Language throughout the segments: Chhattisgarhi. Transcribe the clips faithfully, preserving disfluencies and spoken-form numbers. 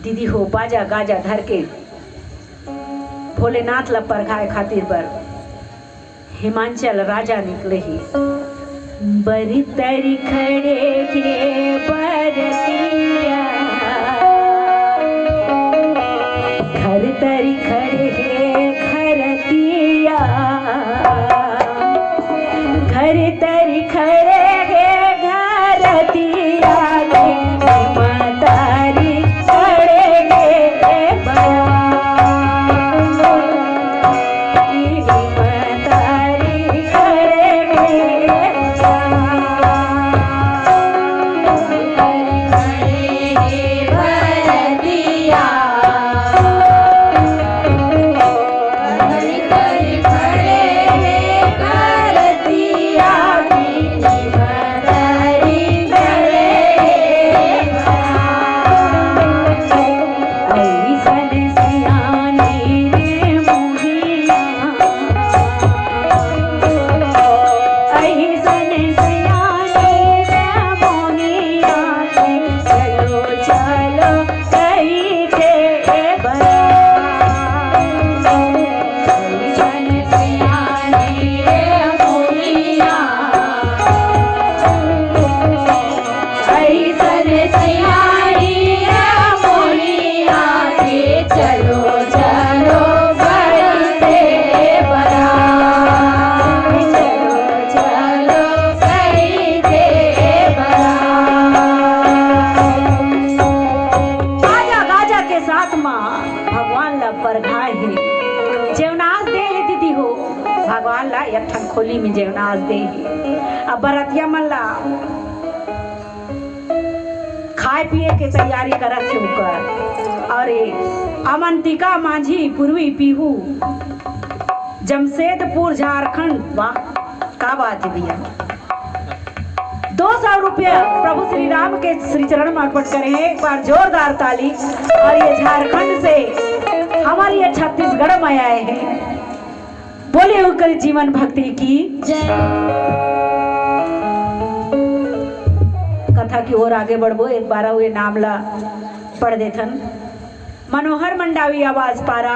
दीदी हो, बाजा गाजा धर के भोलेनाथ ला परघाए खातिर बर हिमांचल राजा निकले ही। बरी तरी खड़े हे बरतिया, घर तरी खड़े हे घरतिया, घर तरी खड़े हे घरतिया के मतारी खड़े हे बड़ा। भगवान ला एक ठन खोली में जेवनास दे हे। अब बरतिया मन ला खाए पिए के तैयारी करत हे उकर। और ये अवंतिका मांझी, पूर्वी पीहू, जमशेदपुर, झारखंड। वाह, का बात है भैया। दो सौ रुपया प्रभु श्री राम के श्री चरण में अर्पण करे हैं। एक बार जोरदार ताली। और ये झारखंड से हमारी ये छत्तीसगढ़ में आए हैं। बोले उनकर जीवन भक्ति की जय। कथा की ओर आगे बढ़बो, एक बार वे नाम ला पढ़ देथन। मनोहर मंडावी, आवाज पारा,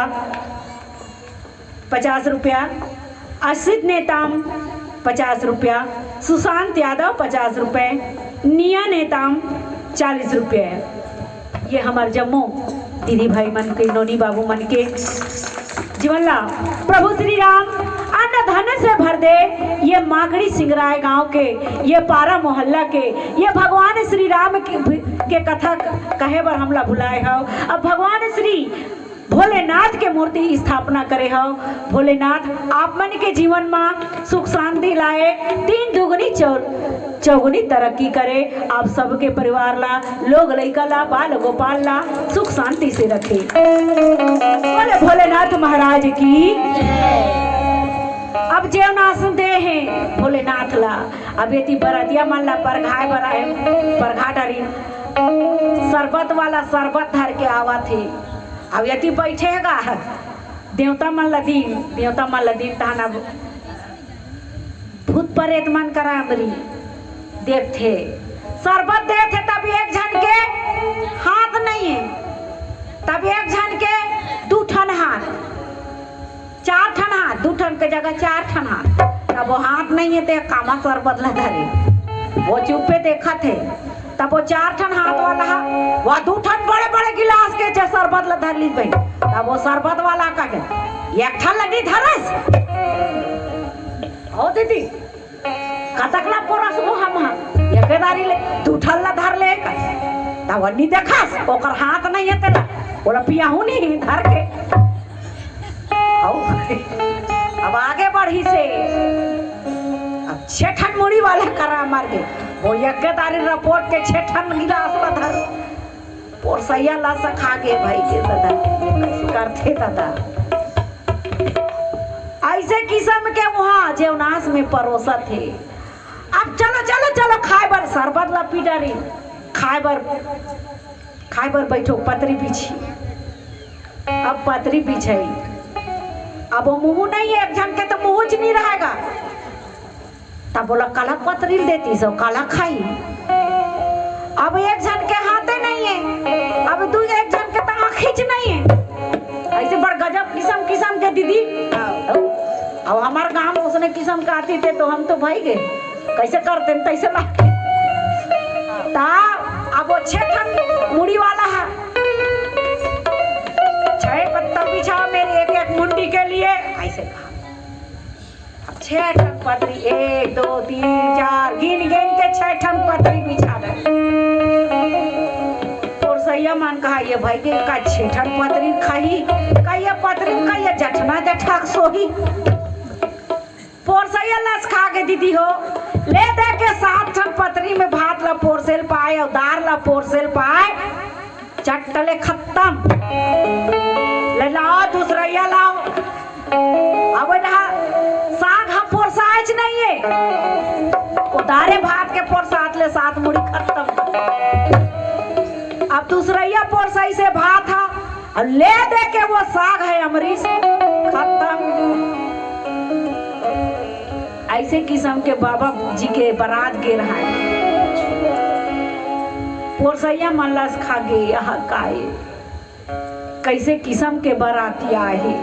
पचास रुपया। असित नेताम, पचास रुपया। सुशांत यादव, पचास रुपये। निया नेताम, चालीस रुपये। ये हमर जम्मो दीदी भाई मन के, नोनी बाबू मन के जीवन ला प्रभु श्री राम अन्न धन से भर दे। ये माकड़ी सिंगराय गांव के, ये पारा मोहल्ला के, ये भगवान श्री राम के, के कथा कहे बर हमला बुलाए हव। अब भगवान श्री भोलेनाथ के मूर्ति स्थापना करे हव। भोलेनाथ आप मन के जीवन मा सुख शांति लाए, तीन दुगुनी चौ-, चौगुनी तरक्की करे, आप सबके परिवार ला, लोग लइका ला, बाल गोपाल ला सुख शांति से रखे। बोले भोलेनाथ महाराज की। अब जेवनास दे हे भोलेनाथ ला, अब एती बरतिया मन ला परघाए बर आए, परघा डरिन। शरबत वाला शरबत धर के आवत हे। अब एती बैठेगा, देवता मन ला दीन, देवता मन ला दीन, तहन अब भूत प्रेत मन करा अमरी देखथे, शरबत देथे, तब एक झन के हाथ नहीं है, तब एक झन के दू ठन हाथ, चार ठन हाथ, दू ठन के जगह चार ठन हाथ, तब वो हाथ नहीं है, ते कामा शरबत ला धरे, वो चुप्पे देखत है। तब वो चार ठन हाथ वाला हा, वह दू ठन बड़े बड़े गिलास के जे शरबत ला धर ली बहिन। तब वो शरबत वाला कहे, एक ठन ला नी धरस हो दीदी, कतक ला पोरस वो हम हा, एके दारी ले, दू ठन ला धर ले कस। तब वो नी देखस, ओकर हाथ नहीं है तेला, ओला पियाहू नहीं धर के। हौ। अब आगे बढ़ी से, अब छे ठन मुड़ी वाले करा मार के, वो यज्ञ तारी रिपोर्ट के छे ठन गिलास ला धर, पोरसैया ला सखा के भाई के दादा, करथे दादा। ऐसे किस्म के वहाँ जेवनास में परोसत हे। अब चलो, चलो, चलो, खाए बर शरबत ला पी डारी, खाए बर, खाए बर बैठो, पतरी बिछी। अब पतरी बिछाई, अब वो मुँह नहीं है, एक झन के तो मुँह च नहीं रहेगा, तब बोला काला पतरी देती सो काला खाई। अब एक झन के हाथे नहीं है, अब दू एक झन के किसम काटी थे तो हम तो भाई गए, कैसे करते हैं तैसे ला। ता अब वो छह ठन मुड़ी वाला है, छह पत्थर बिछाओ मेरी एक एक मुंडी के लिए, ऐसे कहा। अब छह ठन पतरी, एक दो तीन चार, गिन गिन के छह ठन पतरी बिछा दे। पोरसैया मन कहा, ये भाई के का छह ठन पतरी खाही, का ये पतरी का ये जठना जठाक सोही। पोरसैया लस खा के दीदी हो, ले दे के सात ठन पतरी में भात ला पोरसेल पाए और दार ला पोरसेल पाए, चट्टले खत्म। ले लाओ दूसरैया लाओ। अब ना साग हा पोरसाएच नहीं है, उतारे भात के पोरसात ले सात मुड़ी खत्म। अब दूसरैया पोरसाई से भात हा, और ले दे के वो साग है अमरीश खत्म। ऐसे किसम के बाबा जी के बरात गे रहा है। पोरसैया मन लस खा गे, यहाँ का ये? कैसे किसम के बराती आए हे?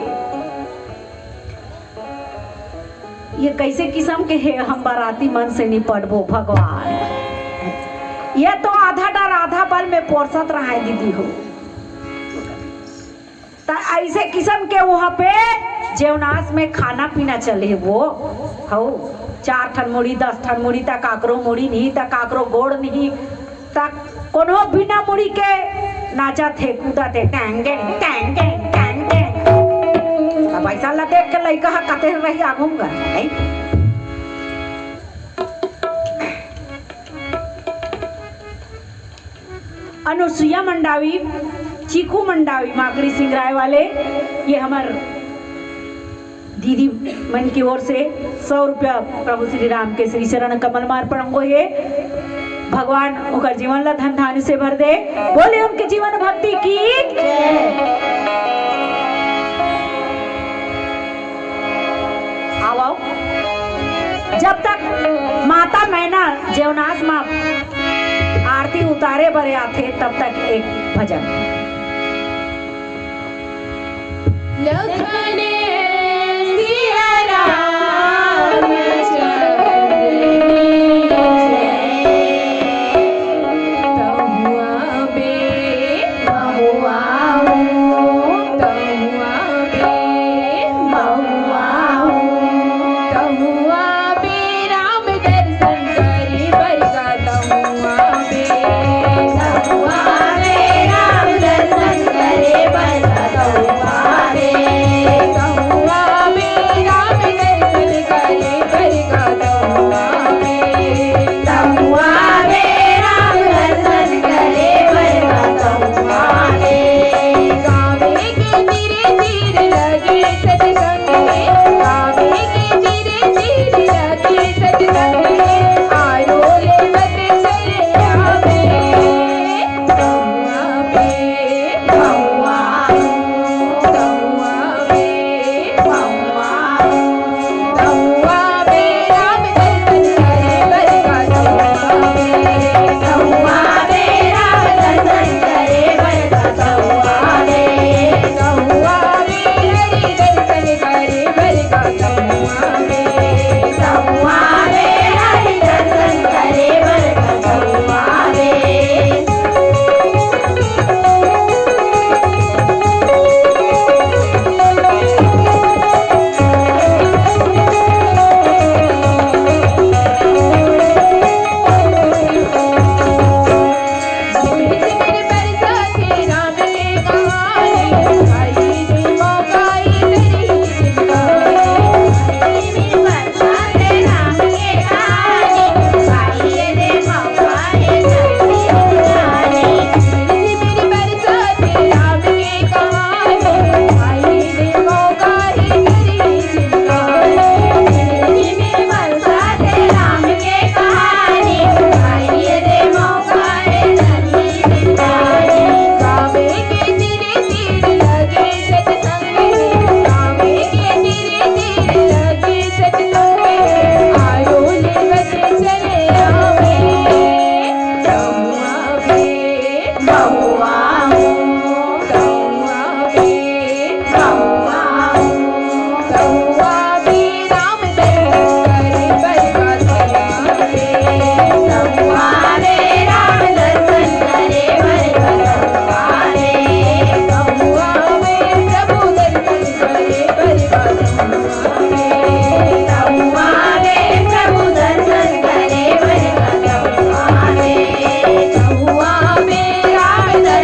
ये कैसे किसम के हे, हम बराती मन से निपटबो भगवान। ये तो आधा डर आधा बल में पोरसत रहा है दीदी हो। त ऐसे किसम के वहाँ पे जेवनास में खाना पीना चले वो, हो, चार ठन मुड़ी, दस ठन मुड़ी, त काकरो मुड़ी नहीं, त काकरो गोड़ नहीं, त कोनो बिना मुड़ी के नाचत हे, कूदत हे, Tang Tang, Tang Tang, Tang Tang. अब ऐसा ला देख के लइका ह कते रही आगू में, नहीं? अनुसुईया मंडावी, चीकू मंडावी, माकड़ी सिंगराय वाले, ये हमर दीदी मन की ओर से सौ रुपया प्रभु श्री राम के श्री चरण कमल में अर्पण होंगे हे। भगवान ओकर जीवन ला धन धान्य से भर दे। बोले उनके जीवन भक्ति की। आओ, आओ। जब तक माता मैना जेवनास मा आरती उतारे बरे आथे, तब तक एक भजन। लखन सिया रामचंद्र की जय। तहुआ बे महुआ हूँ, तहुआ बे महुआ हूँ, तहुआ बे राम दर्शन करे बर गा, तहुआ बे, तहुआ बे राम दर्शन करे बर गा, तहुआ बे, तहुआ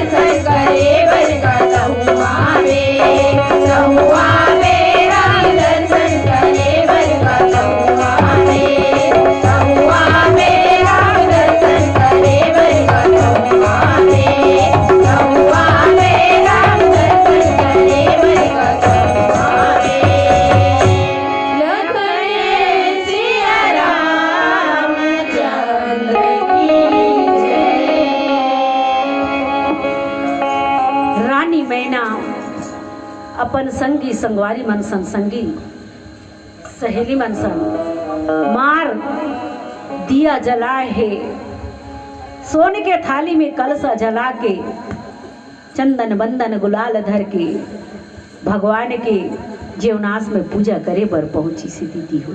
दर्शन करे बर कतहु आवे, कतहु आवे, राम दर्शन करे बर कतहु आवे, कतहु आवे, राम दर्शन करे बर कतहु आवे, कतहु आवे, राम दर्शन करे बर कतहु आवे। लखन सिया रामचंद्र की जय। रानी मैना अपन संगी संगवारी मन सन, संगी सहेली मन सन मार दिया जलाए हे, सोन के थाली में कलसा जला के, चंदन बंदन गुलाल धर के भगवान के जेवनास में पूजा करे बर पहुंचिस हे दीदी हो।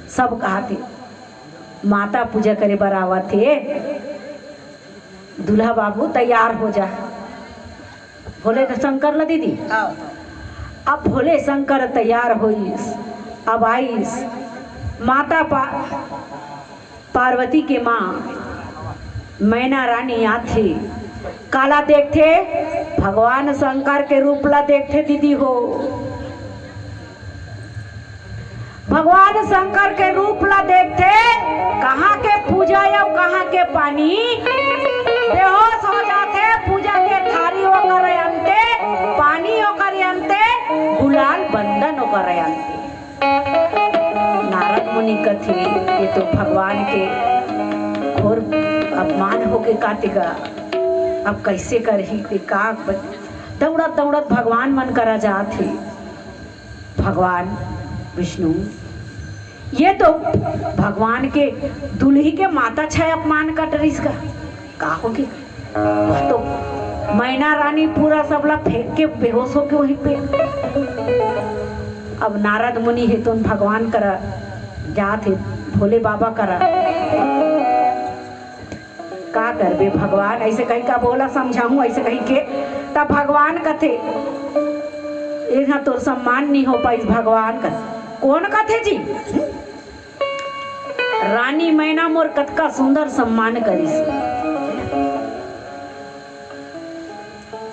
सब कहाथे, माता पूजा करे बर आवत हे, दूल्हा बाबू तैयार हो जा। भोले शंकर ला दीदी। हाँ। अब भोले शंकर तैयार होइस, अब आइस माता पा-, पार्वती के माँ मैना रानी आथे। काला देखथे? भगवान शंकर के रूप ला देखथे दीदी हो। भगवान शंकर के रूप ला देखथे, कहाँ के पूजा अउ कहाँ के पानी। बेहोश हो जाथे, पूजा के थारी ओकर अंते, पानी ओकर अंते, गुलाल बंदन ओकर अंते। नारद मुनि कथे, ये तो भगवान के घोर अपमान होगे का तेगा, अब कैसे करही ते का ब-, दौड़त दौड़त भगवान मन करा जात हे। भगवान विष्णु, ये तो भगवान के दुल्ही के माता छै अपमान कर डरिस का, का होगे? वह तो मैना रानी पूरा सबला फेंक के बेहोश होके वहीं पे। अब नारद मुनि हे तो भगवान करा जात हे, भोले बाबा करा। का करबे भगवान, ऐसे कही का बोला समझाहूँ, ऐसे कही के तब भगवान कथे, "एहा तोर सम्मान नहीं हो पाइस।" भगवान कथे, "कौन कथे जी?" रानी मैना मोर कतका सुंदर सम्मान करिस।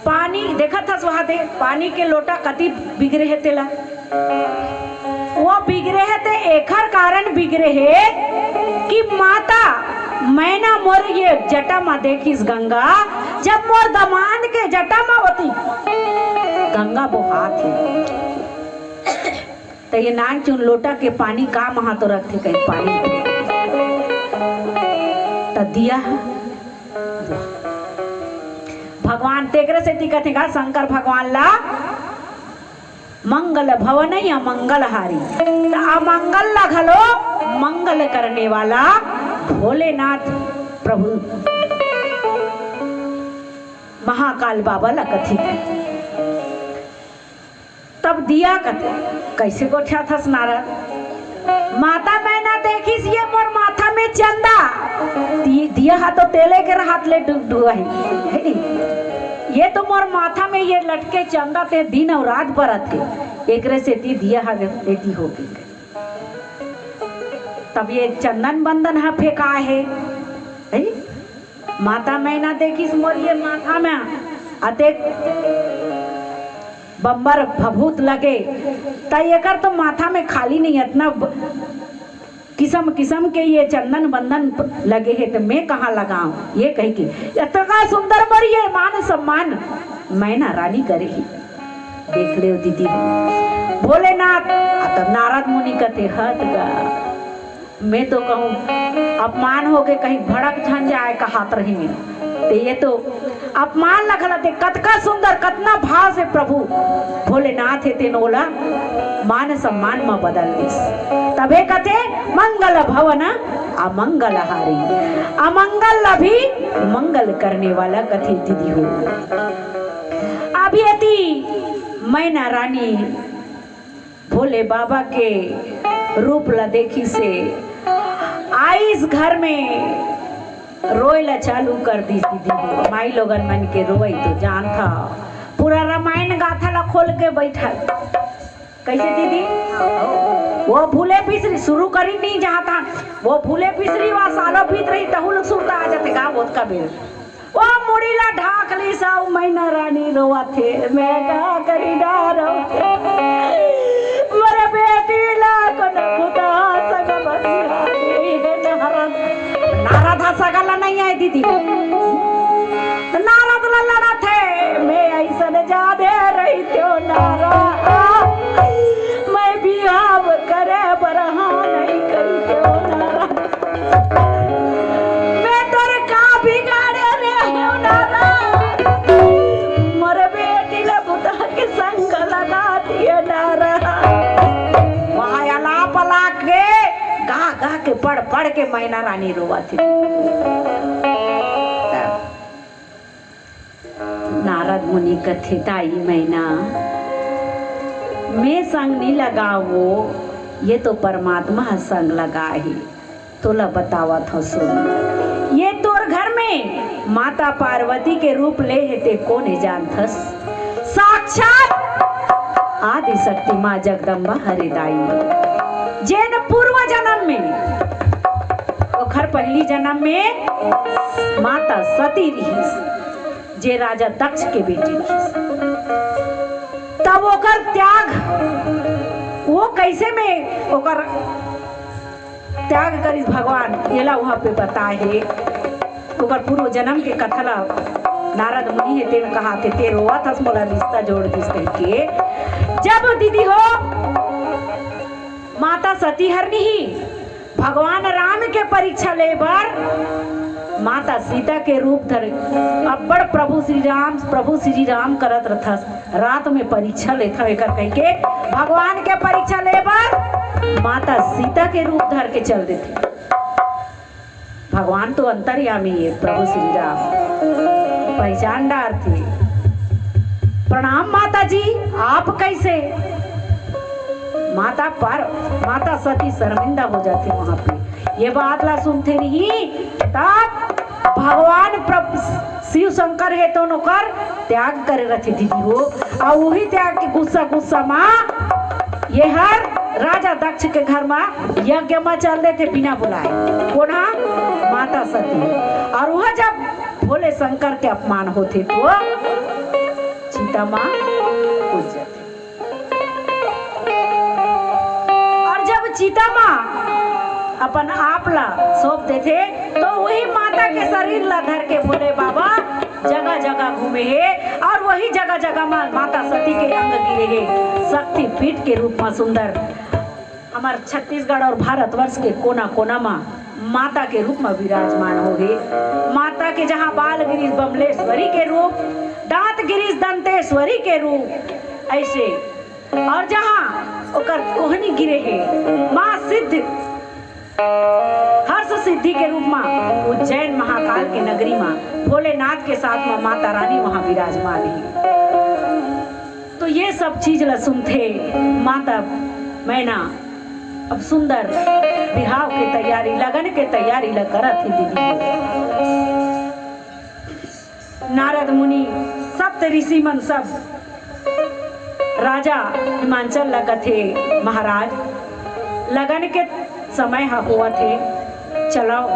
पानी देखत हस वहां दे, पानी के लोटा कति बिगरे हे तेला। वो बिगरे हे ते एखर कारण बिगरे हे कि माता मैना मोर ये जटा म देखिस गंगा, जब मोर दमांद के जटा म होती गंगा बोहात हे। त ये नानचुन लोटा के पानी का महा तो रखथे कहीं पानी। त दिया ह, भगवान तेकरे सेती कथे का शंकर भगवान ला मंगल भवन या मंगल हारी। त अमंगल ला घलो मंगल करने वाला भोलेनाथ प्रभु महाकाल बाबा ला कथे। तब दिया कथे, "कैसे गोठियाथस नारद?" माता मैना देखिस ये मोर माथा में चंदा। दि-, दिया हा तो तेले के हाथ ले डु-, डुआही, है नी? ये तो मोर माथा में ये लटके चंदा ते दिन अउ रात बरत हे, एकरे सेती दिया हा एती हो गे। तब ये चंदन बंदन हा फेंका हे, है नी? माता मैना देखिस मोर ये माथा में अतेक बम्बर भभूत लगे, त एकर तो माथा में खाली नहीं, इतना ब-, किसम किसम के ये चंदन बंदन प-, लगे हे, त मैं कहाँ लगाऊं? ये कही के, "इतना सुंदर मोर ये मान सम्मान मैना रानी करे ही।" देख ले दीदी, भोलेनाथ, आ तब नारद मुनि कथे, "हत गा।" मैं तो कहूँ, अपमान होके कहीं भड़क झन जाए कहात रही। ते ये तो अपमान ला घला दे, कतका सुंदर, कतना भाव से प्रभु भोलेनाथ हे तेन ओला मान सम्मान म बदल दिस। तभे कथे, "मंगल भवन अमंगल हारी।" अमंगल ला भी मंगल करने वाला कथे दीदी हो। अब यदि मैना रानी भोले बाबा के रूप ला देखिस हे, आइस घर में रोए ला चालू कर दिस दीदी हो। माई लोगन मन के रोवई तो जानथा, पूरा रामायण गाथा ला खोल के बैठा। कैसे दीदी? वो भूले बिसरी शुरू करी नहीं जहाँ था, वो भूले बिसरी वहाँ सालों बीत रही, तहु लोग सुरता आ जाथे का, ओतका बेर। ओ मुड़ी ला ढाक लिस अउ मैना रानी रोवत हे, मैं का करी डारो। मोर बेटी ला कोनो बुता सगा बनिया दे, हे नारद। नारद ह सगा ला नइ आय दीदी। नारद ला लड़त हे, मैं अइसन जाने रहितेंव नारद। मैं बिहाव करे बर हाँ नइ कहितेंव नारद। मैं तोर का बिगाड़े रहेंव नारद? मोर बेटी ला बुता के संग लगा दिए नारद। वहाँ अलाप अला के गा गा के पढ़ पढ़ के मैना रानी रोवत हे। नारद मुनि कथे, दाई मैना, मैं संग नी लगावो, ये तो परमात्मा ह संग लगा हे। तोला बतावत हव सुन, ये तोर घर में माता पार्वती के रूप ले हे, ते कोन हे जानथस? साक्षात आदि शक्ति माँ जगदम्बा हरे दाई, जेन पूर्व जन्म में, ओखर पहली जन्म में माता सती रिहिस, जे राजा दक्ष के बेटी रिहिस। तब ओकर त्याग, वो कैसे में ओकर त्याग करिस भगवान, एला वहाँ पे बताए हे। ओकर पूर्व जन्म के कथा ला नारद मुनि हे, तेन कहा थे, "ते रोवत हस, मोला रिश्ता जोड़ दिस," कहिके। जब दीदी हो, माता सती हर नहीं भगवान राम के परीक्षा ले बर माता सीता के रूप धर, अब्बड़ प्रभु श्री राम, प्रभु श्री राम करत रथस, रात में परीक्षा लेथव एकर कहिके भगवान के परीक्षा ले बर माता सीता के रूप धर के चल देथे। भगवान तो अंतर्यामी हे, प्रभु श्री राम पहचान डारथे। प्रणाम माता जी, आप कैसे? माता पर, माता सती शर्मिंदा हो जाथे वहाँ पे। ये बात ला सुनथे नहीं, तब भगवान प्रभु शिव शंकर हे तो ओकर त्याग करे रथे दीदी हो। अउ वही त्याग के गुस्सा गुस्सा मा ये हर राजा दक्ष के घर मा यज्ञ मा चल देथे बिना बुलाए। कोन हा? माता सती। अउ वह जब भोले शंकर के अपमान होथे तो चिता मा कूद जाथे। अउ जब चिता मा अपन आप ला सौंप देथे, तो वही माता के शरीर ला धर के भोले बाबा जगह जगह घूमे हे, अउ वही जगह जगह मा माता सती के अंग गिरे हे। शक्तिपीठ के रूप मा सुंदर हमर छत्तीसगढ़ अउ भारतवर्ष के कोना कोना मा माता के रूप मा विराजमान हो हे। माता के जहाँ बाल गिरिस बमलेश्वरी के रूप, दांत गिरिस दंतेश्वरी के रूप, ऐसे। अउ जहाँ ओकर कोहनी गिरे हे, माँ सिद्ध, हर्ष सिद्धि के रूप मा उज्जैन महाकाल के नगरी मा भोलेनाथ के साथ मा माता रानी वहाँ विराजमान हे। तो ये सब चीज ला सुनथे माता मैना अब सुंदर बिहाव के तैयारी, लगन के तैयारी ला करत हे दीदी। नारद मुनि, सप्त ऋषि मन सब राजा हिमांचल ला कथे, महाराज, लगन के समय ह होवत हे, चलव,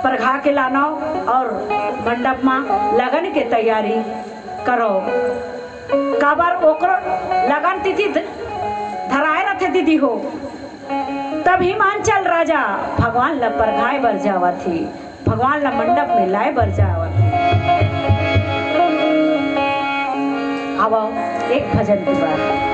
परघा के लानव अउ मंडप मा लगन के तैयारी करव। काबर ओकरो लगन तिथि ध-, धराए रथे दीदी हो। तब हिमांचल राजा भगवान ला परघाए बर जावत हे, भगवान ला मंडप में लाए बर जावत हे। आवव, एक भजन के बाद।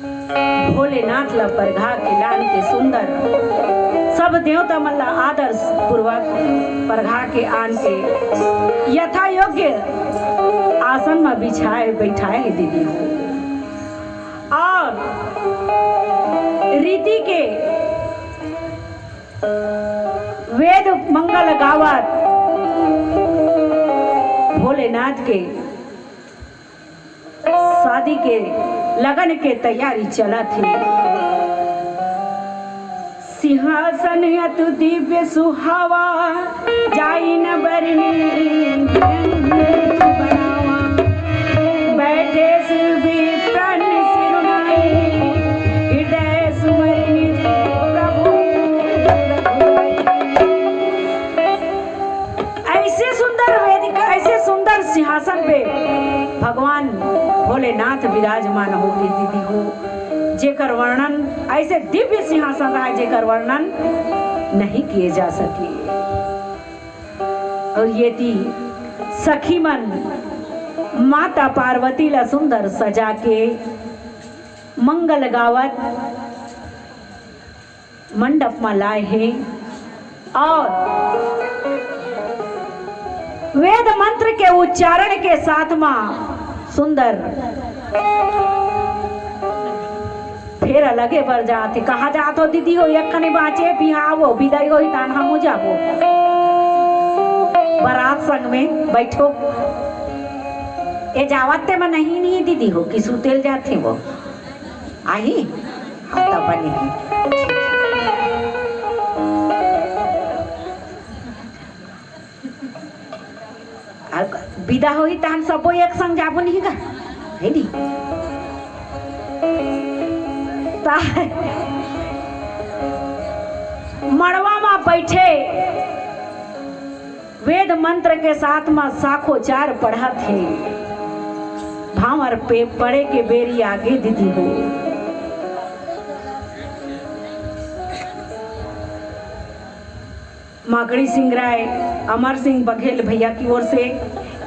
भोलेनाथ ला परघा के लान के सुंदर, सब देवता मन ला आदर पूर्वक परघा के आन के यथा योग्य आसन म बिछाए बैठाए हे दीदी हो। और रीति के वेद मंगल गावत भोलेनाथ के शादी के लगन के तैयारी चलत हे। सिंहासन अतु दिव्य सुहावा, जाई न बरनी बनावा। बैठे सुविप्रन सिरुनाई, हृदय सुमरनी प्रभु। ऐसे सुंदर वेदिका, ऐसे सुंदर सिंहासन पे भगवान भोलेनाथ विराजमान हो गए दीदी हो, जेकर वर्णन, ऐसे दिव्य सिंहासन रहा, जेकर वर्णन नहीं किए जा सके। और ये थी सखी मन माता पार्वती ला सुंदर सजा के मंगल गावत मंडप म लाए हे और वेद मंत्र के उच्चारण के साथ म सुंदर फेर लगे बर जात हे। कहाँ जात हो दीदी हो? एक खने बाँचे, बिहाव हो, बिदाई होही, तान हमू जाबो। बरात संग में बैठो। ए जावत ते म नहीं, नहीं दीदी हो, कि सुतेल जात हे वो। आही? हाँ, तब बनी। अब बिदा होही तहन सबो एक संग जाबो नहीं का? है नी? ता मड़वा मा बैठे वेद मंत्र के साथ मा साखोचार पढ़त हे। भांवर पे पड़े के बेरी आगे दीदी हो। माकड़ी सिंह राय, अमर सिंह बघेल भैया की ओर से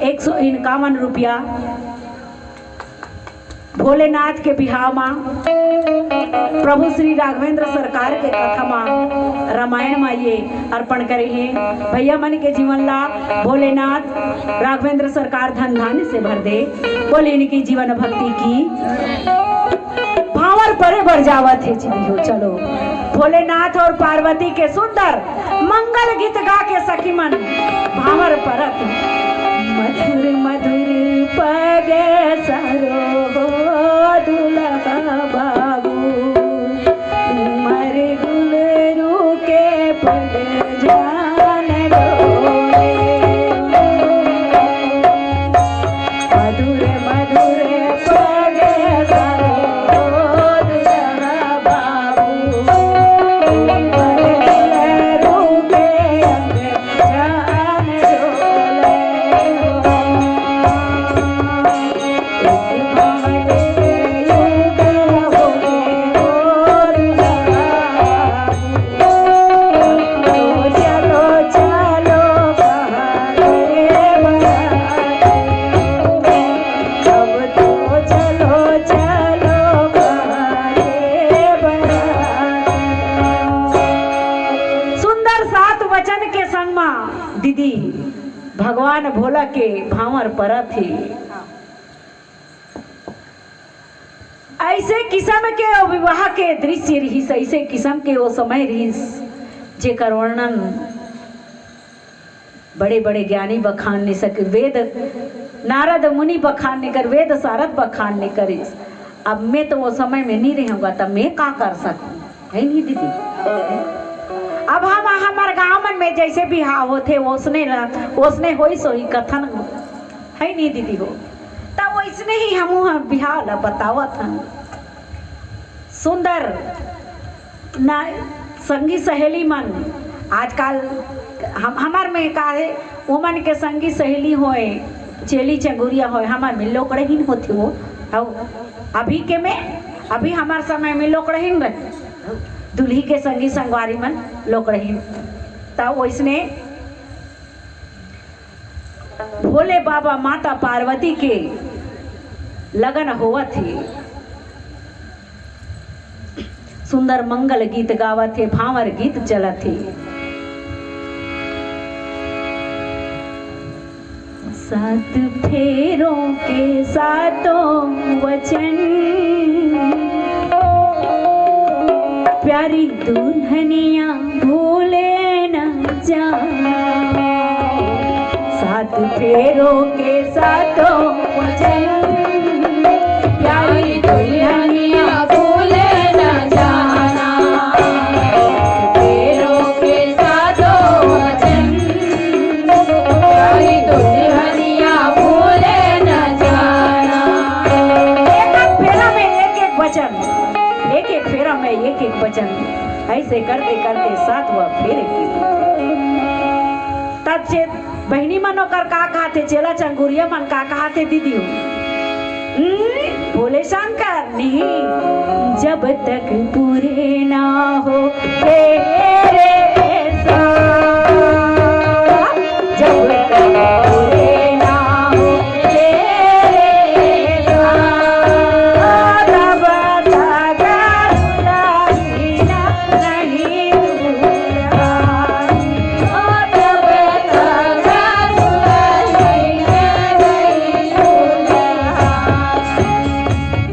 एक सौ इक्यावन रुपया। भोलेनाथ के बिहाव मा प्रभु श्री राघवेंद्र सरकार के कथा मा, रामायण मा ये अर्पण करे हे। भैया मन के जीवन ला भोलेनाथ राघवेंद्र सरकार धन धान्य से भर दे। बोले इनकी जीवन भक्ति की। भांवर परे बर जावत हे जी हो। चलो, भोलेनाथ और पार्वती के सुंदर मंगल गीत गा के सखी मन भांवर परत। मधुर मधुर पग सरो दुलहा बाबू, मर गुलरू के पग जान डोले। मधुर मधुर पग सरो दुलहा बाबू, मर गुलरू के अंग सुंदर सात वचन के संग मा दीदी भगवान भोला के भांवर परत हे। ऐसे किसम के ओ विवाह के दृश्य रिहिस, ऐसे किसम के ओ समय रिहिस, जेकर वर्णन बड़े-बड़े ज्ञानी बखान नइ सके। वेद नारद मुनि बखान नइ कर, वेद सारद बखान नइ करिस। अब मैं तो ओ समय में नइ रहूंगा, तब मैं का कर सकूं? है नहीं दीदी? अब हम, हमर गांव मन में जैसे बिहाव होथे, ओसने ल-, ओसने होइस होही कथन, है नहीं दीदी हो? त वैसने ही हमू ह बिहाव ल बतावत हन। सुंदर ना, संगी सहेली मन, आजकल हम, हमर में का हे, ओमन के संगी सहेली होय, चेली चंगुरिया होय, हमर में लोकड़हिन होथे वो। अउ अभी के में, अभी हमर समय में लोकड़हिन रहे, दुल्ही के संगी संगवारी मन लोकड़हिन। त ओइसने भोले बाबा माता पार्वती के लगन होवत हे। सुंदर मंगल गीत गावत हे, भांवर गीत चलत हे। सात फेरों के सातों वचन, प्यारी दुल्हनिया भूले न जाना। सात फेरों के सातों वचन, प्यारी दुल्हनिया भूले न जाना। फेरों के सातों वचन, प्यारी दुल्हनिया भूले न जाना। एक एक फेरा में एक एक वचन, एक एक फेरा में एक एक वचन, ऐसे करते करते सातवां फेरे की। तब से बहिनी मन ओकर का कहथे, चेला चंगुरिया मन का कहथे दीदी हो? हम्म, भोले शंकर नहीं, जब तक पूरे ना हो तेरे साथ, जब तक पूरे ना हो तेरे साथ, तब तक दुल्हनिया नहीं दुल्हन।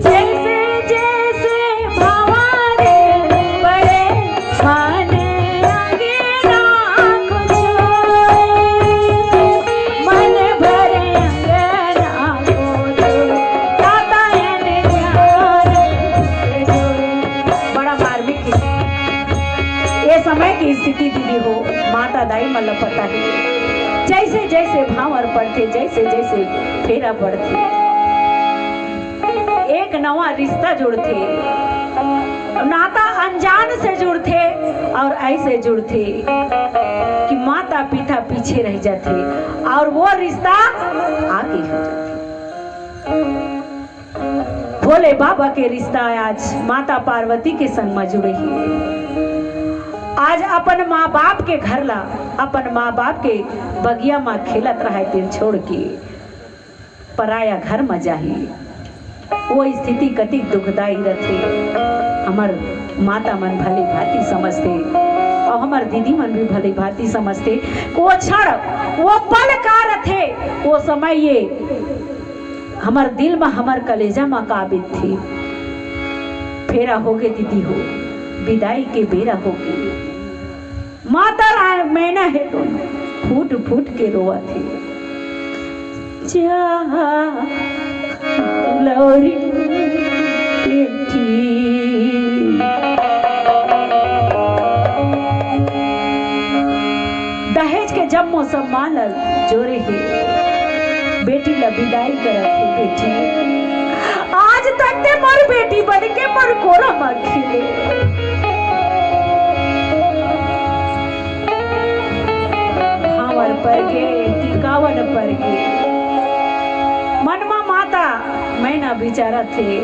जैसे जैसे भंवर पड़े, मन अंगना को छोड़े, मन भर अंगना को छोड़े। ताता अन जान से जोड़े। बड़ा मार्मिक हे। ये समय की स्थिति दीदी हो, माता दाई मन ल पता हे, जैसे जैसे भांवर पड़थे, जैसे जैसे फेरा पड़थे, एक नवा रिश्ता जुड़थे, नाता अनजान से जुड़थे और ऐसे जुड़थे कि माता पिता पीछे रह जाथे और वो रिश्ता आगे हो जाथे। भोले बाबा के रिश्ता आज माता पार्वती के संग म जुड़े हे। आज अपन माँ बाप के घर ला, अपन माँ बाप के बगिया म खेलत रहय तेन छोड़ के पराया घर म जाही। वो स्थिति कतिक दुखदाई रथे। हमर माता मन भली भांति समझथे और हमर दीदी मन भी भली भांति समझथे। वो क्षण, वो पल का रथे, वो समय ये हमर दिल म, हमर कलेजा म का बीतथे। फेरा होगे दीदी हो, बिदाई के बेरा होगे। माता ला मैना हे तो फूट फूट के रोवत हे। जा दुलौरी बेटी। दहेज के जम्मो सम्मान ल जोरे हे, बेटी ला बिदाई करत हे बेटी। आज तक ते मोर बेटी बन के मोर कोरा म खेले। भांवर परगे, टिकावन परगे। मन म माता मैना बिचारत हे।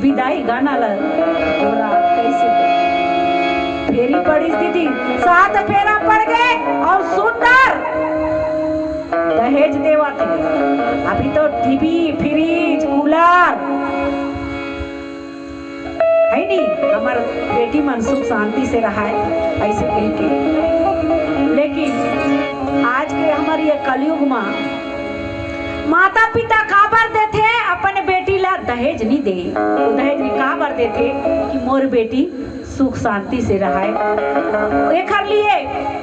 बिदाई गाना ल तोरा कैसे दे? फेरी पड़िस दीदी, सात फेरा पड़ गे और सुंदर दहेज देवत हे। अभी तो टीवी, फ्रिज, कूलर हे नी, हमर बेटी मन सुख शांति से रहय, ऐसे कहिके। लेकिन आज के हमर ये कलयुग म माता पिता काबर देथे अपन बेटी ला दहेज नी दे? वो दहेज नी काबर देथे कि मोर बेटी सुख शांति से रहय। एखर लिए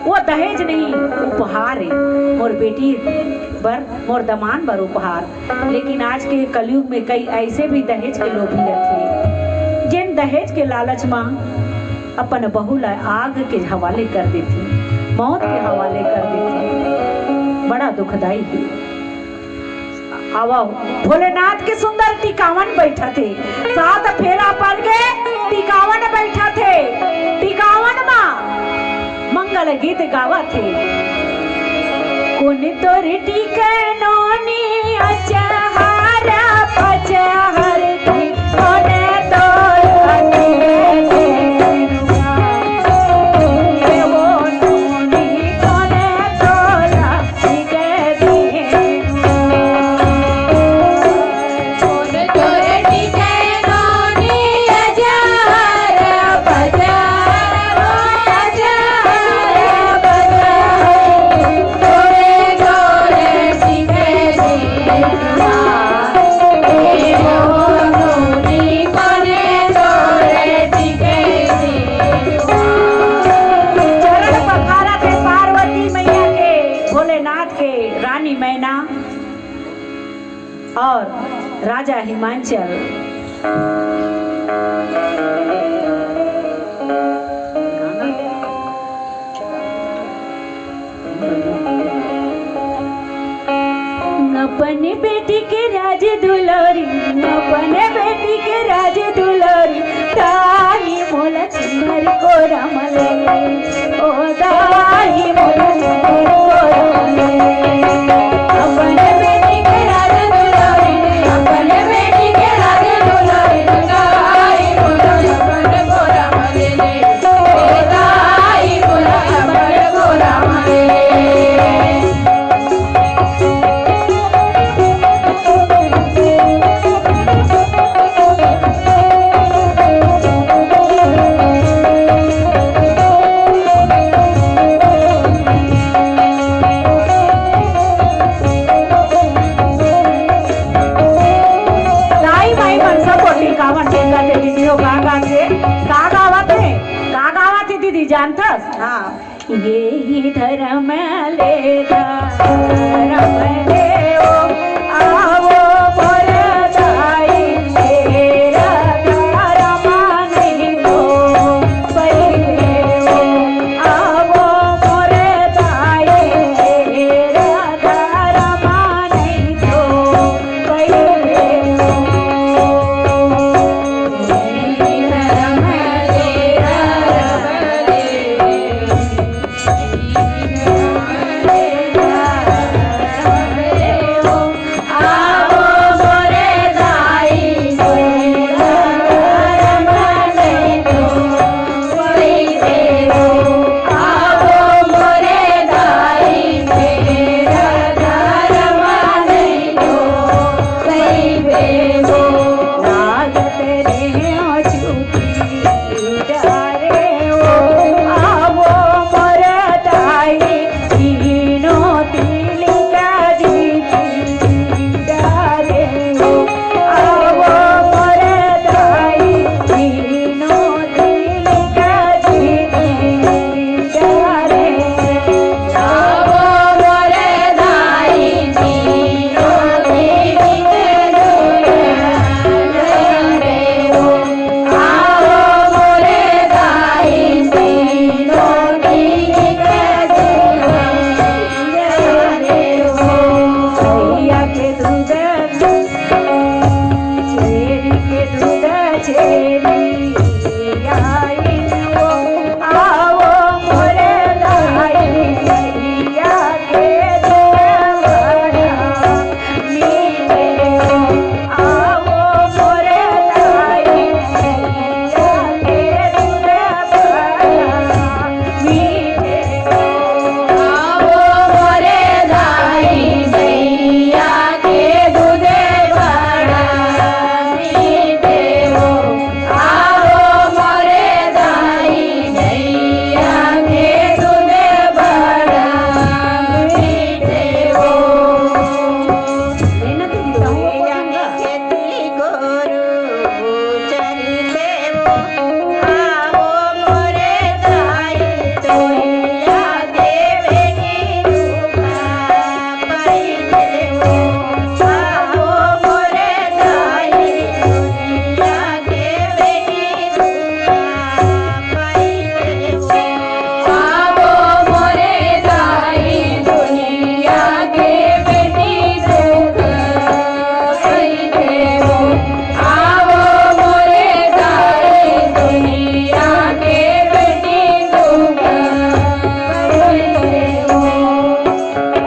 वो दहेज नहीं, उपहार हे, मोर बेटी बर, मोर दमान बर उपहार। लेकिन आज के कलयुग में कई ऐसे भी दहेज के लोभी रथे, जेन दहेज के लालच म अपन बहू ला आग के हवाले कर देथे, मौत के हवाले कर देथे। बड़ा दुखदाई हे। आवव, भोलेनाथ के सुंदर टिकावन बैठत हे। सात फेरा पड़ गे, टिकावन बैठत हे। टिकावन म मंगल गीत गावत हे। कोन तोर टिकनो नी अचहर पचहर दी, कोन तोर अतिथि जा हिमाचल। अपने बेटी के राज दुलारी, अपने बेटी के राज दुलारी, ताई मोला चुनर कोरा म ले ले, ओ ताई मोला चुनर कोरा म ले ले। अपने बेटी के राज दुलारी, अपने बेटी के राज दुलारी, ताई मोला चुनर कोरा म ले ले, ओ ताई मोला चुनर कोरा म ले ले। दाई माई मन सब कोटी कावन टेंगा दे दीदी हो गा गा के। का गावत हे? का गावत हे दीदी जानथस? हाँ। ये ही धर्म ले धर्म ले ओ, आवो मोर दाई, तेरा धर्म नहीं तो पहिले ओ, आवो मोर दाई, तेरा धर्म नहीं तो पहिले ओ।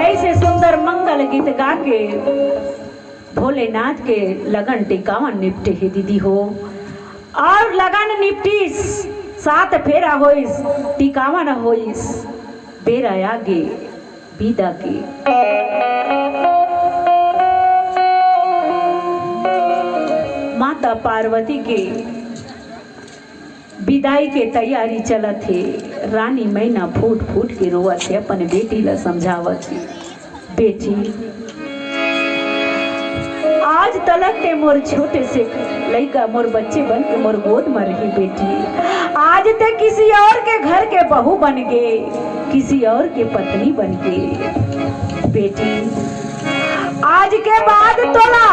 ऐसे सुंदर मंगल गीत गा के भोलेनाथ के लगन टिकावन निपटे हे दीदी हो। और लगन निपटिस, सात फेरा होइस, टिकावन होइस, बेरा आगे बिदा के। माता पार्वती के बिदाई के तैयारी चलत हे। रानी मैना फूट फूट के रोवत हे, अपन बेटी ला समझावत हे, बेटी, आज तलक ते मोर छोटे से लइका, मोर बच्चे बन के मोर गोद म रही बेटी। आज ते किसी और के घर के बहू बन गे, किसी और के पत्नी बन गे बेटी। आज के बाद तोला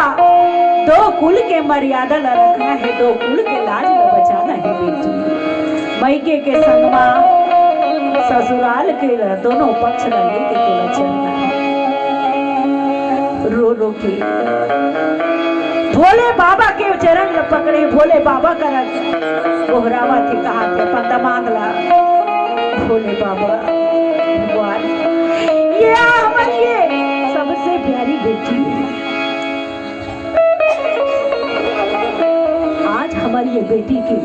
दो कुल के मर्यादा ला रखना हे, दो कुल के लाज ला बचाना हे बेटी। मइके के संग मा ससुराल के ला, दोनों पक्ष ला लेके तोला चलना हे। रो रो के भोले बाबा के चरण ला पकड़े, भोले बाबा करा गोहरावत हे, कहाथे अपन दमांद ला, भोले बाबा, भगवान, ये हमर ये सबसे प्यारी बेटी हे। आज हमर ये बेटी के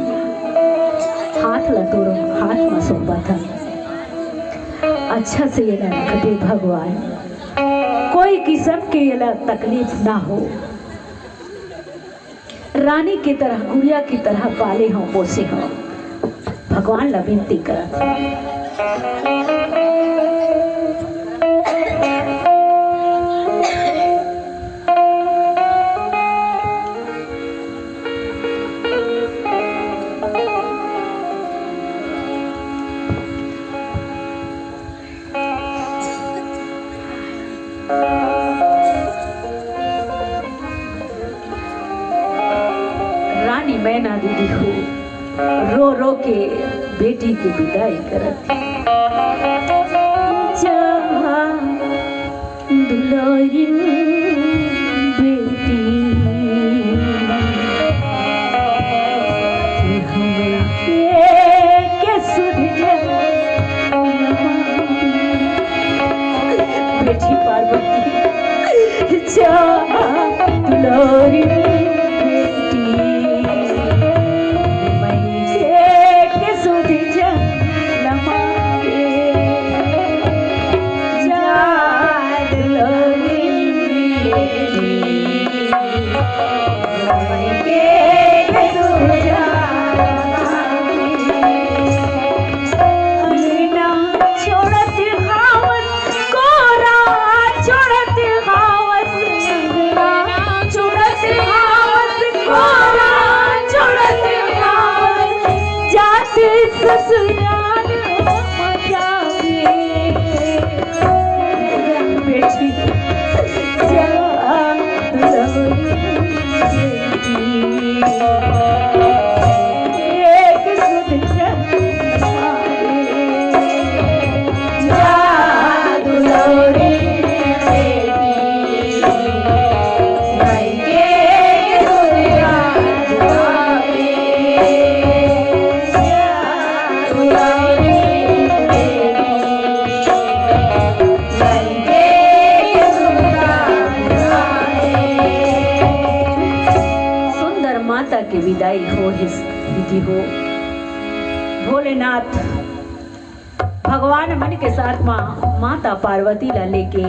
हाथ ला तोर हाथ मा सौंपत हन। अच्छा से एला रख दे भगवान, कोई किसम के एला तकलीफ ना हो। रानी की तरह, गुड़िया की तरह पाले हों, पोसे हों। भगवान ला बिनती करत हे। रानी मैना दीदी हो, रो रो के बेटी के बिदाई करत हे। जा दुलारी बेटी, तू हमके के सुध जा। बेटी पार्वती, जा दुलारी बेटी, मइके के सुध जा लमाए। जा दुलारी बेटी, मइके के सुध जा लमाए। अंगना छोड़त हावस, कोरा छोड़त हावस, अंगना छोड़त हावस, कोरा छोड़त हावस, जात ससुराल मचावे। बेटी, जा दुलारी बेटी, एक सुध जा दुलारी बेटी, मइके के सुध जा लमाए। जा दुलारी बेटी, मइके के सुध जा लमाए। सुंदर माता के बिदाई होहिस दीदी हो। भोलेनाथ भगवान मन के साथ मा माता पार्वती ला लेके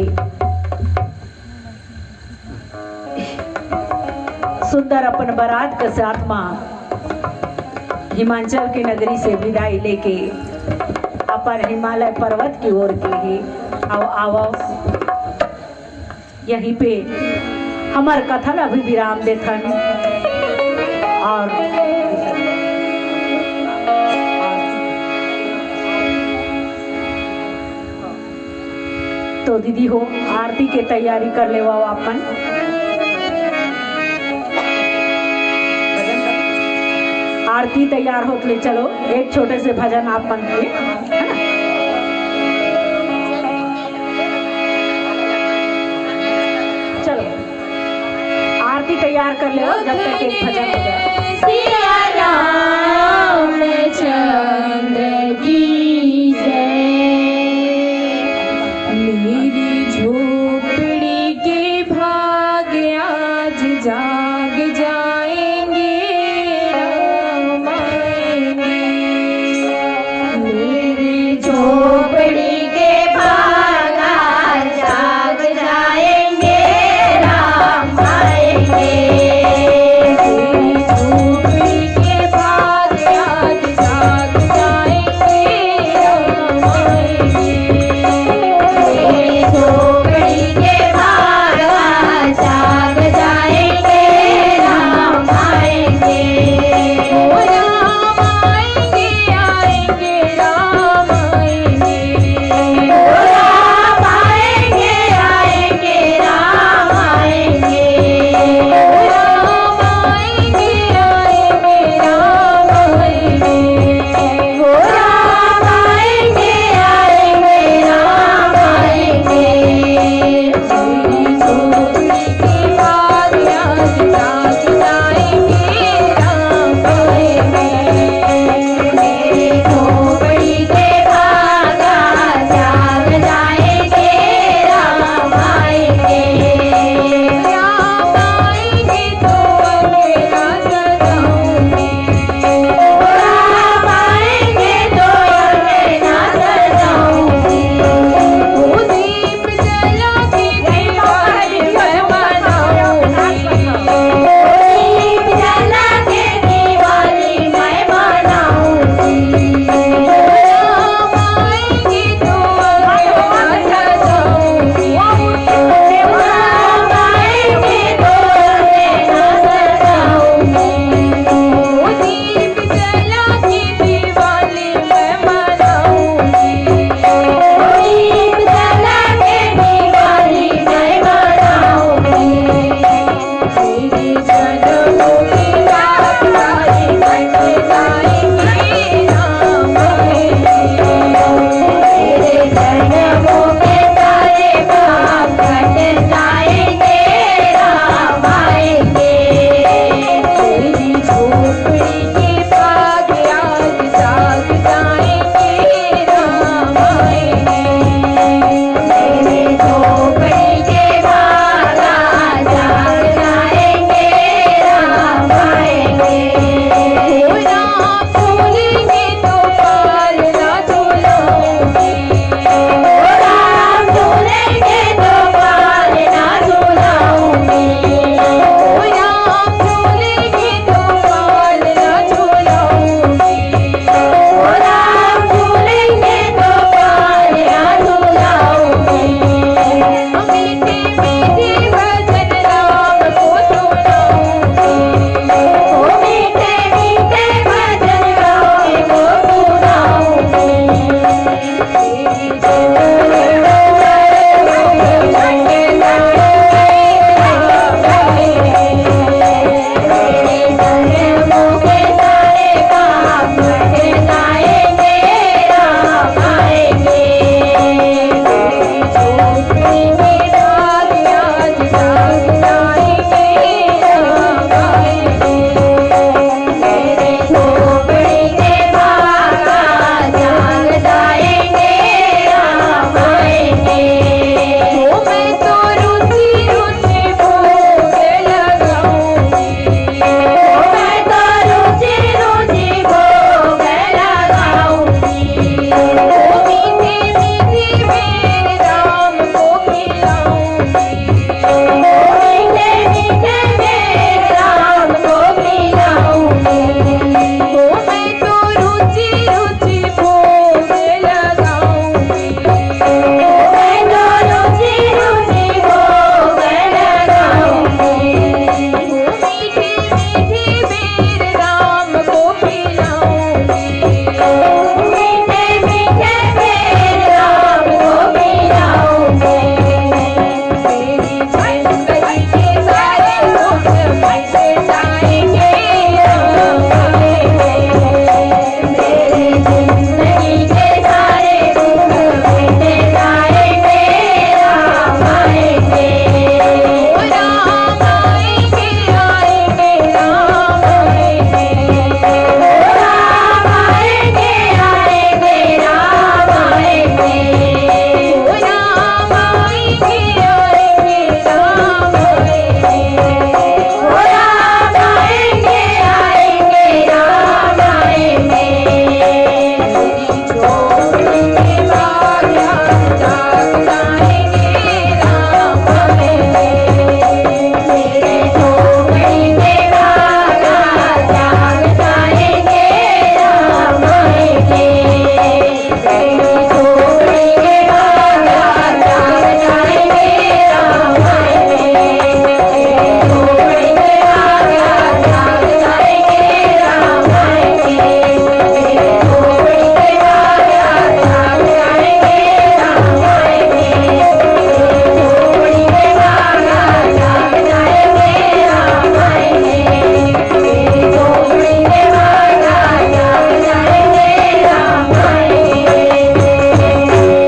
सुंदर अपन बरात के साथ मा हिमाचल के नगरी से बिदाई लेके अपन हिमालय पर्वत की ओर गे हे। अउ आवव, यहीं पे हमर कथा ला भी विराम देथन। और तो दीदी हो, आरती के तैयारी कर लेवव अपन। आरती तैयार होत ले चलो, एक छोटे से भजन आप मन के, है ना? चलो, आरती तैयार कर लेवव, जब तक एक भजन हो जाए। सिया रामचंद्र की जय। मेरी झोपड़ी के भाग आज जाग जाएंगे, राम आएंगे। मेरी झोपड़ी के भाग आज जाग जाएंगे, राम आएंगे। मेरी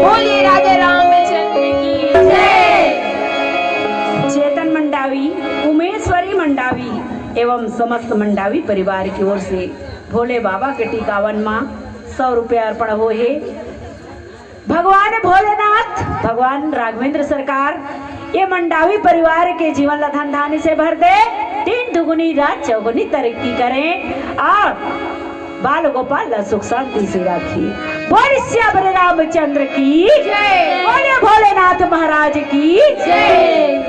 बोलिए राधे रामचंद्र की जय। चेतन मंडावी, उमेश्वरी मंडावी एवं समस्त मंडावी परिवार की ओर से भोले बाबा के टिकावन मा सौ रुपया अर्पण होहे। भगवान भोलेनाथ, भगवान राघवेंद्र सरकार, ये मंडावी परिवार के जीवन ला धन धान्य से भर दे, तीन दुगुनी रात चौगुनी तरक्की करें और बाल गोपाल ला सुख शांति से राखी। बोल सियावर रामचंद्र की जय। बोले भोलेनाथ महाराज की जय।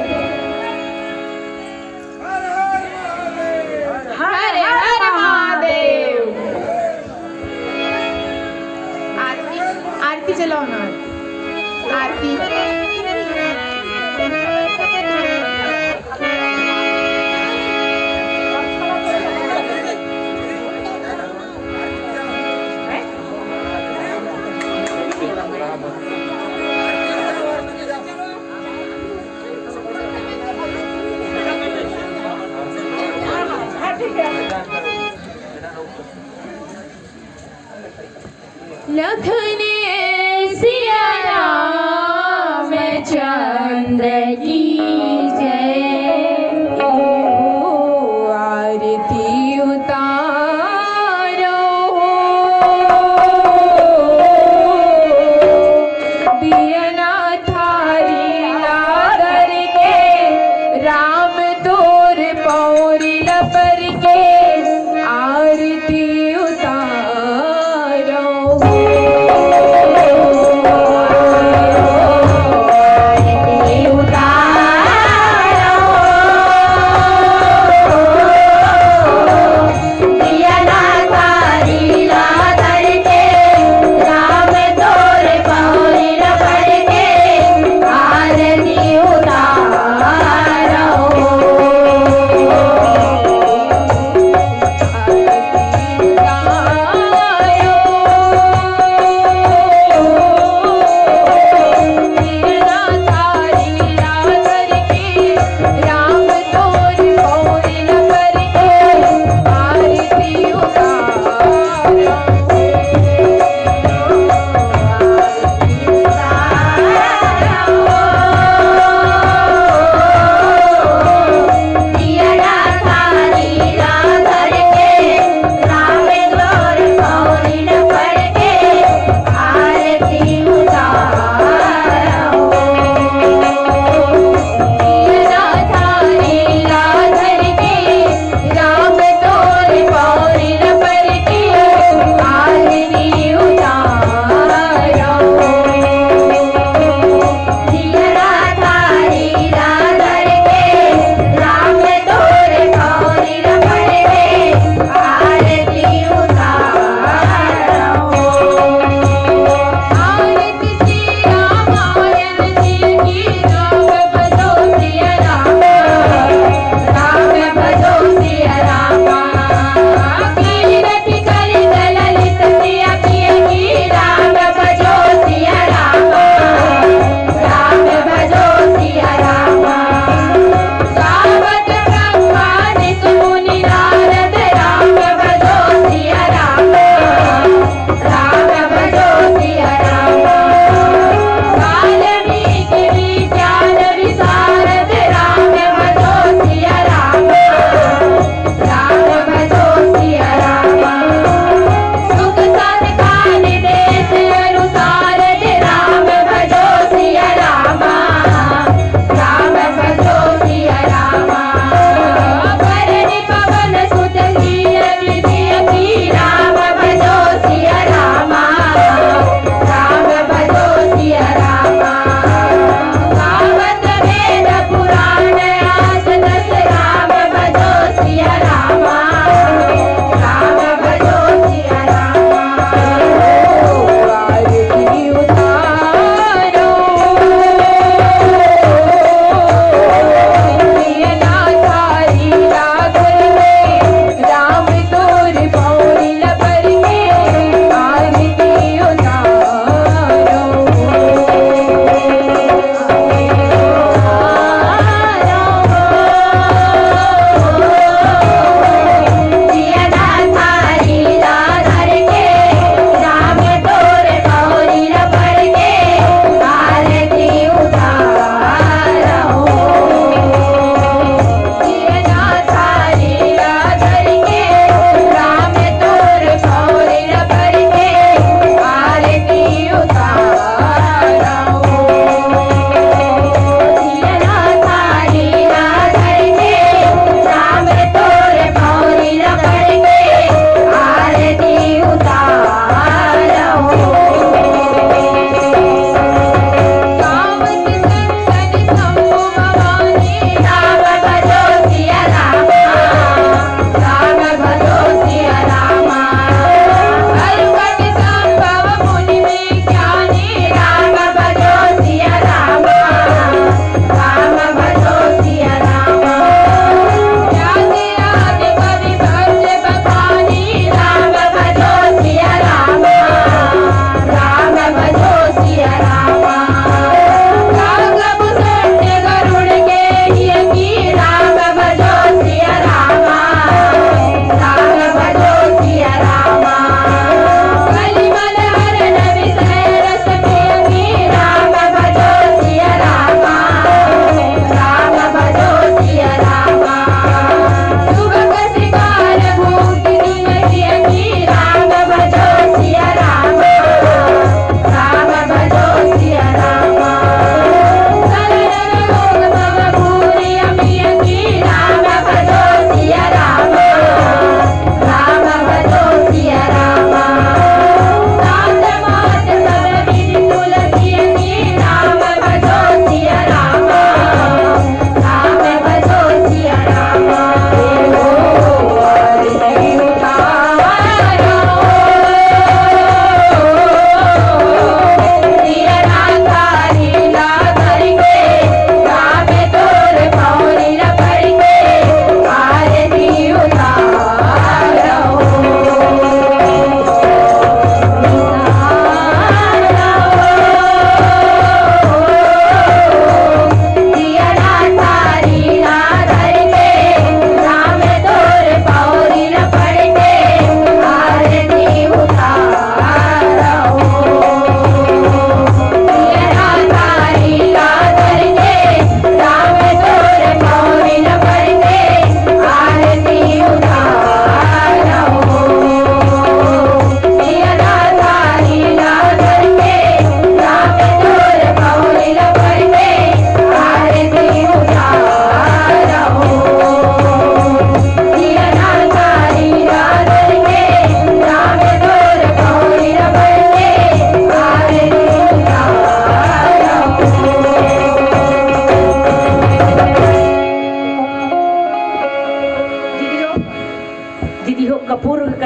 हर हर महादेव। आरती, आरती चलाओ ना। आरती। लखन सिया राम चंद्र की जय। आरती उतारो दियना थारी ला धर के, राम तोर पौरी ला पर के, आरती उतारो। आरती उतारो।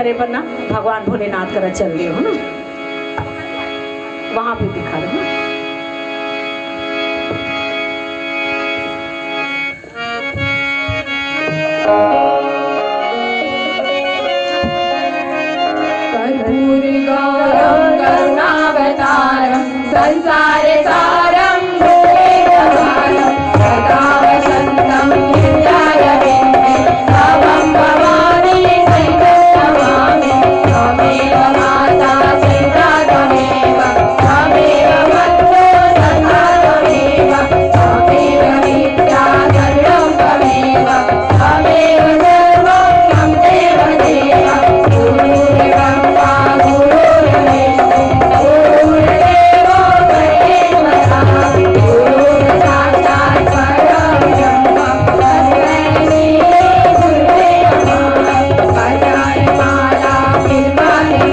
अरे बन्ना, भगवान भोलेनाथ करा चल दियो, है ना? वहां पे दिखा दो ना। कर्पूरगौरं करुणावतारं संसारसारं भूतेन भारं सदा वसन्तं हृदयारविन्दे तं भवानी शंकरं नमामि। त्वमेव माता पिता त्वमेव, त्वमेव बन्धु सखा त्वमेव, त्वमेव विद्या सर्वं त्वमेव, त्वमेव सर्वं मम देव देव। गुरुर्ब्रह्मा गुरुर्विष्णु गुरुर्देवो महेश्वरः। गुरुर्साक्षात् परं ब्रह्म तस्मै श्री गुरुवे नमः। कपालमाला तिलकानि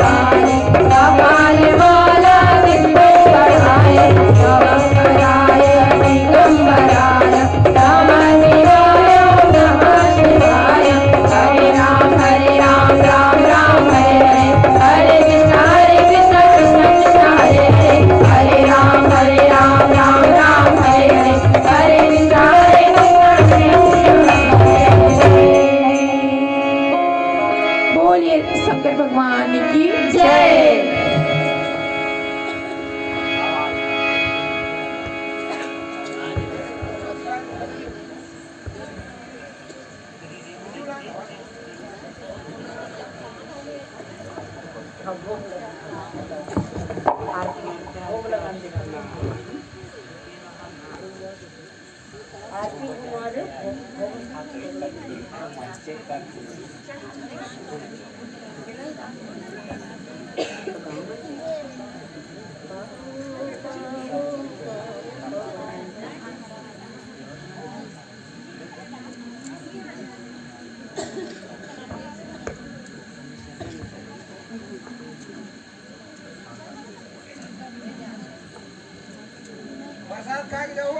कपालमाला तिलकं कपाले। नमः शिवाय दिगंबराय नमः शिवाय नमः शिवाय। हरे राम हरे राम राम राम हरे हरे। हरे कृष्ण हरे कृष्ण कृष्ण कृष्ण हरे हरे। हरे राम हरे राम राम राम हरे हरे। हरे कृष्ण हरे कृष्ण कृष्ण कृष्ण हरे हरे। बोलिए शंकर भगवान की जय। प्रसाद खा के जाओ।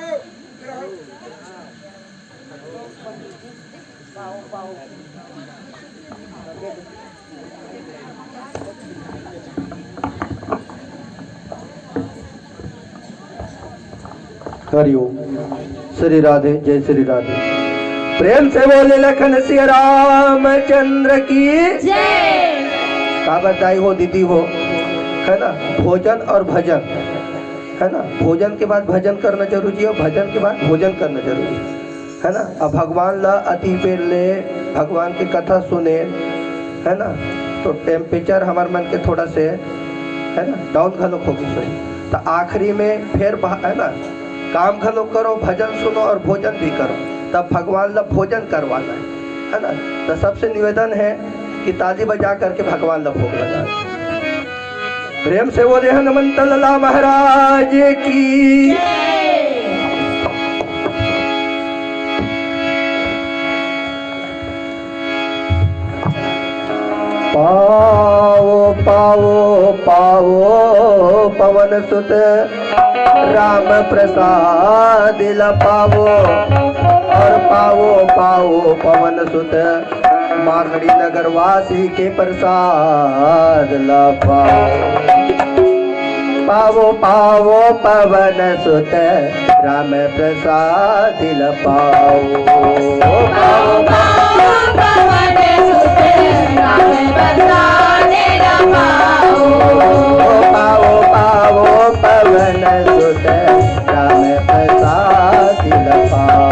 हरि ओम। श्री राधे, जय श्री राधे। प्रेम से बोले लखन सिया रामचंद्र की। जय। का बताई हो दीदी हो, है ना, भोजन और भजन, है ना, भोजन के बाद भजन करना जरूरी है और भजन के बाद भोजन करना जरूरी है, है ना। अब भगवान ला अति बेर ले भगवान की कथा सुने, है ना, तो temperature हमार मन के थोड़ा से, है ना, down घलोक हो गई। तो आखिरी में फिर बह-, है ना, काम घलोक करो, भजन सुनो और भोजन भी करो, तब भगवान ला भोजन करवाना है, है ना। तो सबसे निवेदन है कि ताली बजा करके भगवान ला भोग लगाओ। प्रेम से बोले हनुमंत लला महाराज की। पाओ, पाओ, पाओ पवन सुत राम प्रसाद ला पाओ, और पाओ, पाओ पवन सुत माखड़ी नगर वासी के प्रसाद ला पाओ। पाओ, पाओ पवन सुत राम प्रसाद ला पाओ। पाओ, पाओ पवन सुत राम प्रसाद ला पाओ। पाओ, पाओ पवन सुत राम प्रसाद ला पाओ।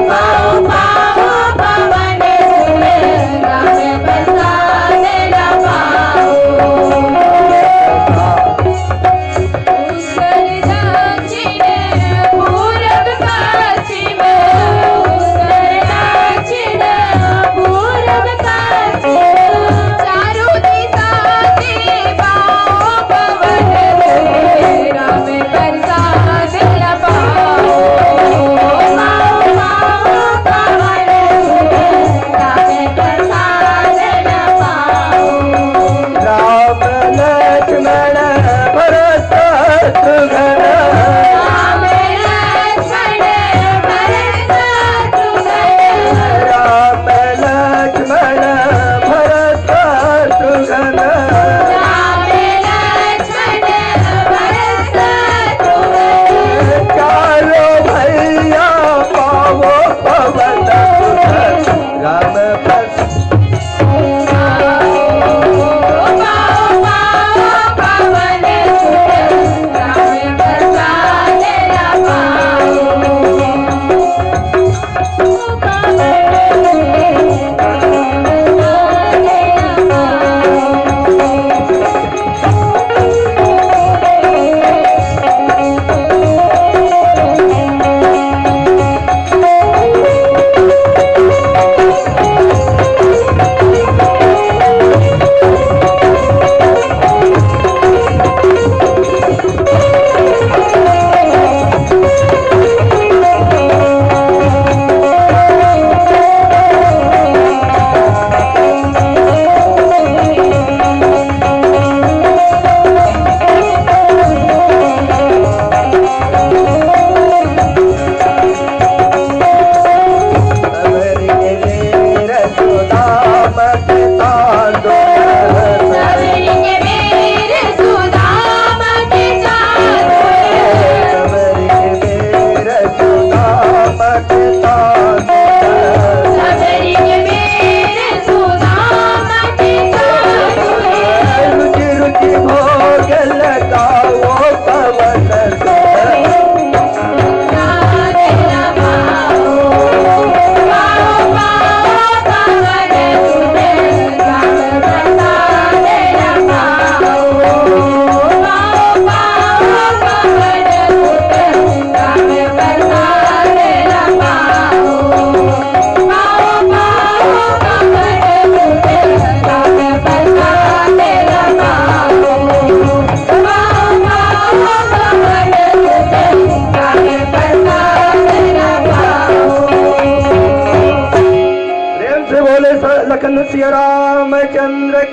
पाओ, पाओ पवन सुत राम प्रसाद ला पाओ। उत्तर दक्षिण पूरब पश्चिम, उत्तर दक्षिण पूरब पश्चिम।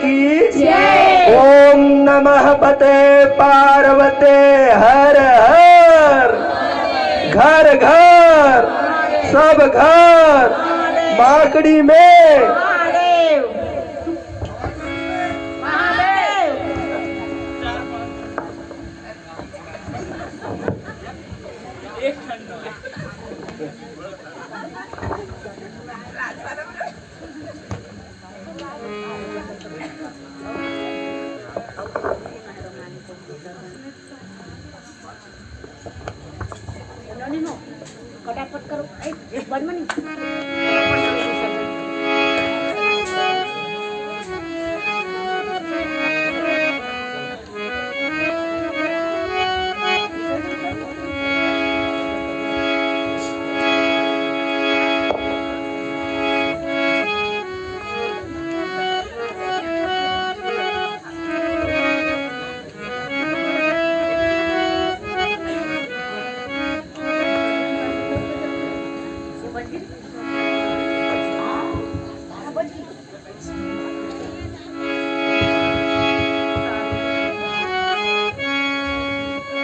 की जय। ओम नमः पते पार्वते हर हर। घर घर सब घर माकड़ी में। फटाफट करो। ए, बड़ मनी।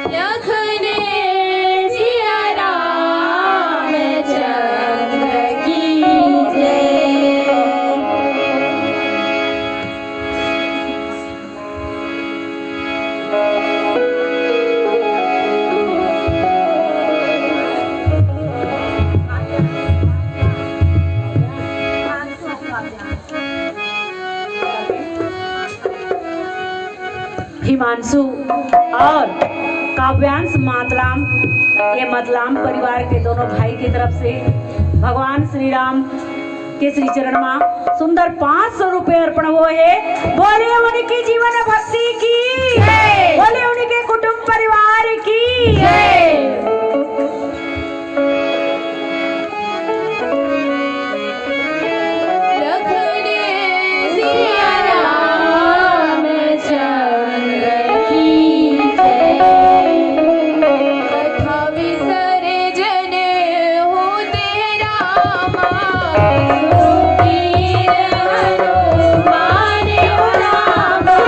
लखन सिया रामचंद्र की जय। हिमांशु और काव्यांश मातलाम, ये मतलाम परिवार के दोनों भाई की तरफ से भगवान श्री राम के श्री चरण मा सुंदर पाँच सौ रुपए अर्पण हुए है। बोले उनकी जीवन भक्ति की जय। बोले उनके कुटुंब परिवार की जय। लखन सिया रामचंद्र की जय। कथा विसर्जन होते रामा, सुरवीर हनुमान रामा।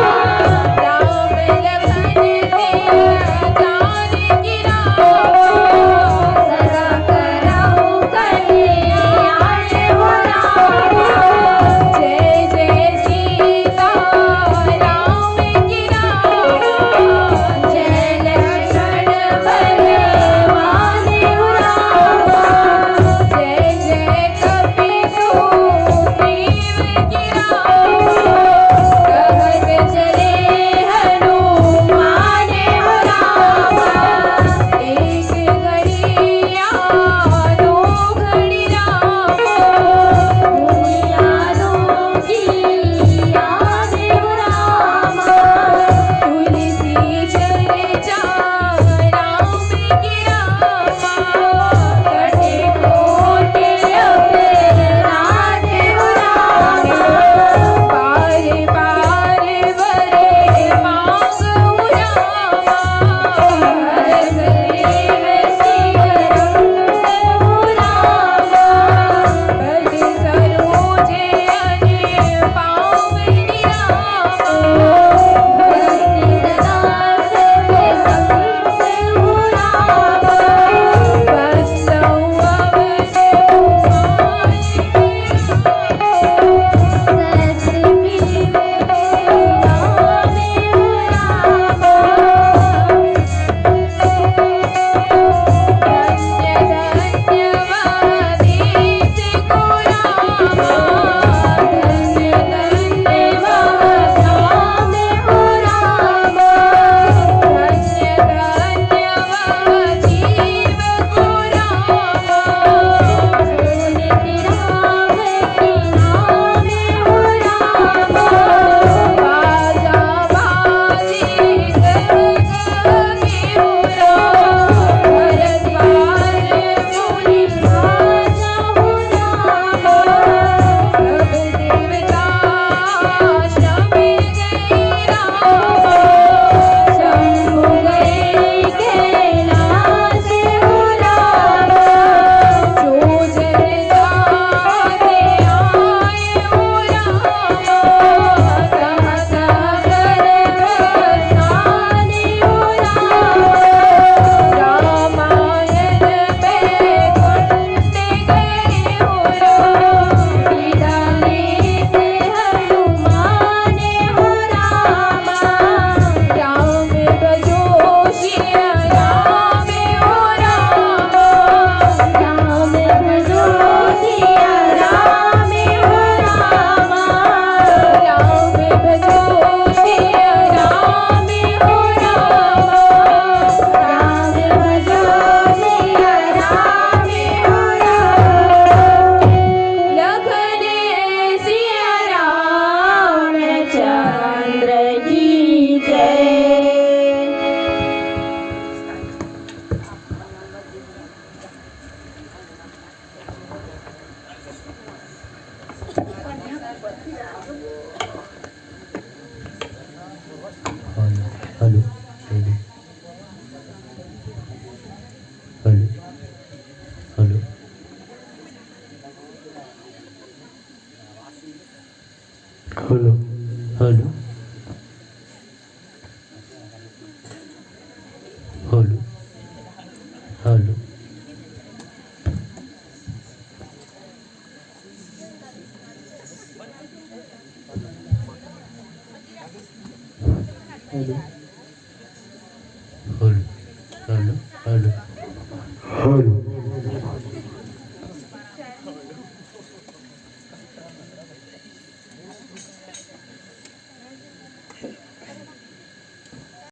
हेलो।